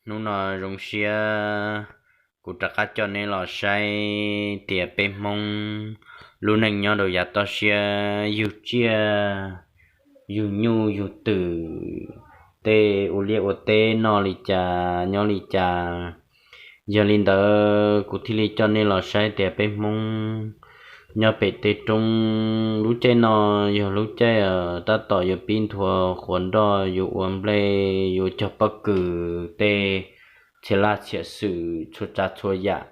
Hnub no zoo siab kuv rov qab coj neb los saib tias peb Hmoob lub neej nyob rau yav toj siab yug tsiaj yug nyuj yug twm, tej ua liaj ua teb noj li cas nyob li cas. Yog li ntawd kuv thiaj li coj nej los saib tias peb Hmoob nyob pem tej roob lub caij no yog lub caij tab tom yuav pib nthua qhuav nroj, yuav ua nplej, yuav cog pob kws, tej txhia laj txhia xwm txhua tsav txhua yam.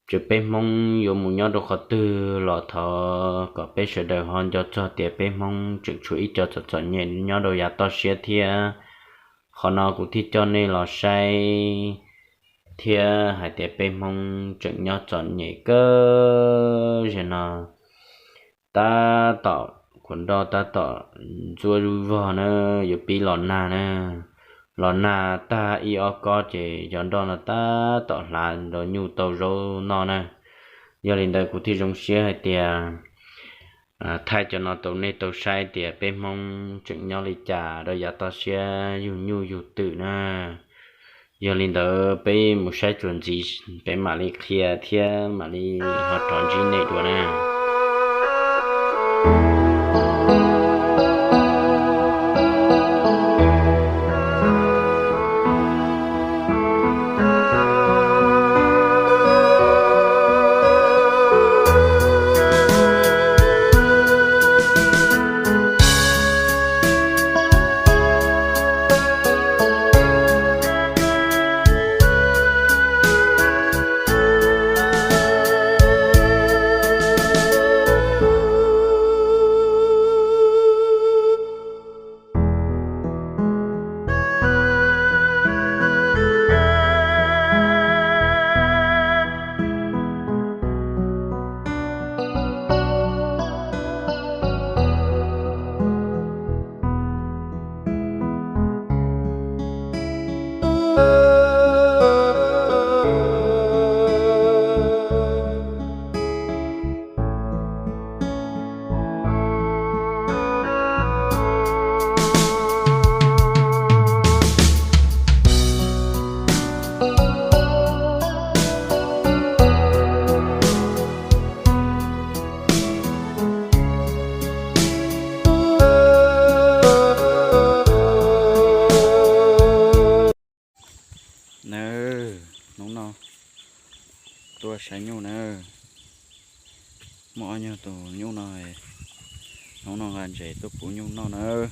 Ces peb Hmoob yuav mus nyob rau qhov twg los thov kom peb sawv daws ho nco txog tias peb Hmoob tseem tshuav ib co txom txom nyem nyob rau yav toj siab thiab. Qhov no kuv thiaj coj nej los saib thiab hais tias peb Hmoob tseem nyob txom nyem kawg. Zaum no tab tom qhuav nroj tab tom ntxuab zuj vog na, yuav pib los nag na. Los nag tag ib ob kob ces cov nroj no tab tom hlav nrov nyuj tau zaub noj na. Yog li ntawd kuv thiaj zoo siab hais tias thaij cov no rau nej tau saib tias peb Hmoob tseem nyob li cas rau yav toj siab yug nyuj yug twm na. Yog li ntawd peb mus saib txuas ntxiv, peb mam li qhia thiab mam li ho rov ntsib nej dua na. Nawb, hnub no tuaj saib nyuj nawb. Muaj ob nyuag tus nyuj no, hnub no nqa ntses tuaj puv nyuj noj nawb.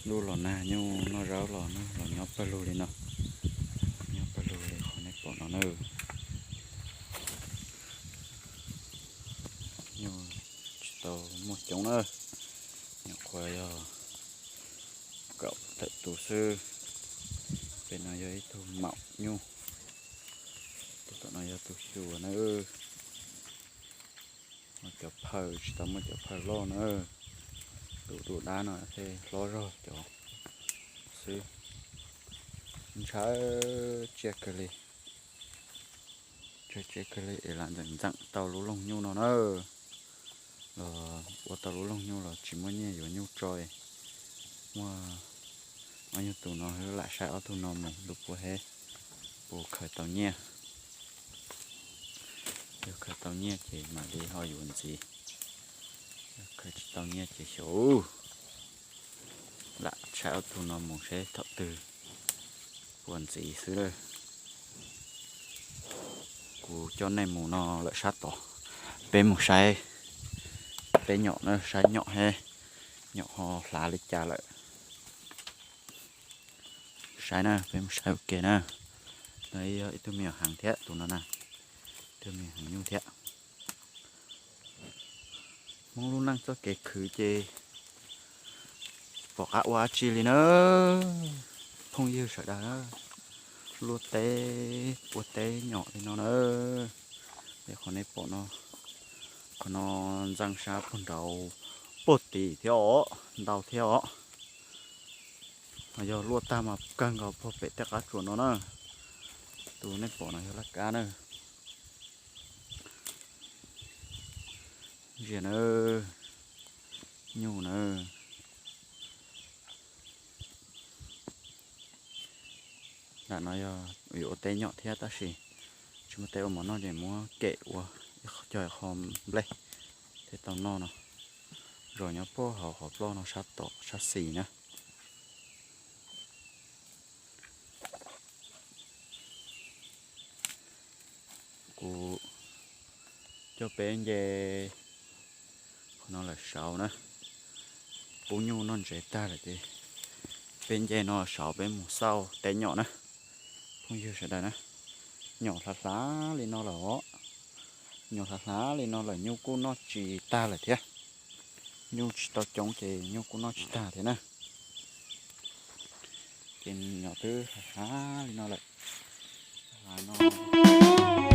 Ntuj los nag nyuj noj zaub los no los nyob pawg lug li no, nyob pawg lug li qhov nej pom no nawb. Nyuj tsis tau muaj coob na, nyuam qhuav yog kaum tawm tus xwb. Pem no yog ib tug maum nyuj, tus tom no yog tus xyuas nawb. Cov phaw tsis tau muaj cov phaw loj na, tus dub dab no thiaj hlob zog cov xwb. Ntshaw tsiaj kawg li, ntshaw tsiaj kawg li es lam ntxeem ntxeem tau lub loog nyuj no na. Los ua tau lub loog nyuj los tsis muaj nyiaj yuav nyuj tso. Muaj ob nyuag tus no lam saib ob tug no mus ntuj puas he puas khaws tau nyiaj. Yog khaws tau nyiaj ces mam li ho yuav ntxiv, yog khaws tsis tau nyiaj ces xyov. Lam saib ob tug no mus seb thaum twg puas ntxiv xwb lawm. Kuv coj nej mus no lawm sab tod, peb mus saib peb nyom na, saib nyom he, nyom ho hlav li cas lawm. Saib na, peb mus saib ua ke na. No yog ib tug me nyuam heev thiab tus no na, ib tug me nyuam heev nyuj thiab. Hmoob lub neej txoj kev khwv ces pom qab ua dab tsi li na, phooj ywg sawv daws na. Luaj teb ua teb nyom li no na. Tej qhov nej pom no, qhov no ntxeev sab puag nraud, puag tim thiab os, ntau thiab os. Ho yog luaj tag mas kawg nkaus puag pem tej qab tsuas no na. Tus nej pom no yog laj kab na. Ntsia na, nyuj na. Nram no yog yuav ua teb nyom thiab tab sis tsis muaj teb ua mov noj ces muab kem ua ib co qho nplej thiaj tau noj no. Zos nyob puag hauv qhov ploj no sab tom sab xis na. Kuv coj peb nce qhov no lawm saud na. Pub nyuj noj ntsev tag lawm ces peb nce no saud peb mus xauj teb nyom na. Phooj ywg sawv daws na, nyom hlav hlav li no lawm os. Nyom hlav hlav li no lawm nyuj kuj noj tsis tag lawm thiab. Nyuj tsis tau coob ces nyuj kuj noj tsis tag thiab na. Ces nyom twb hlav hlav li no lawm. Hlav no.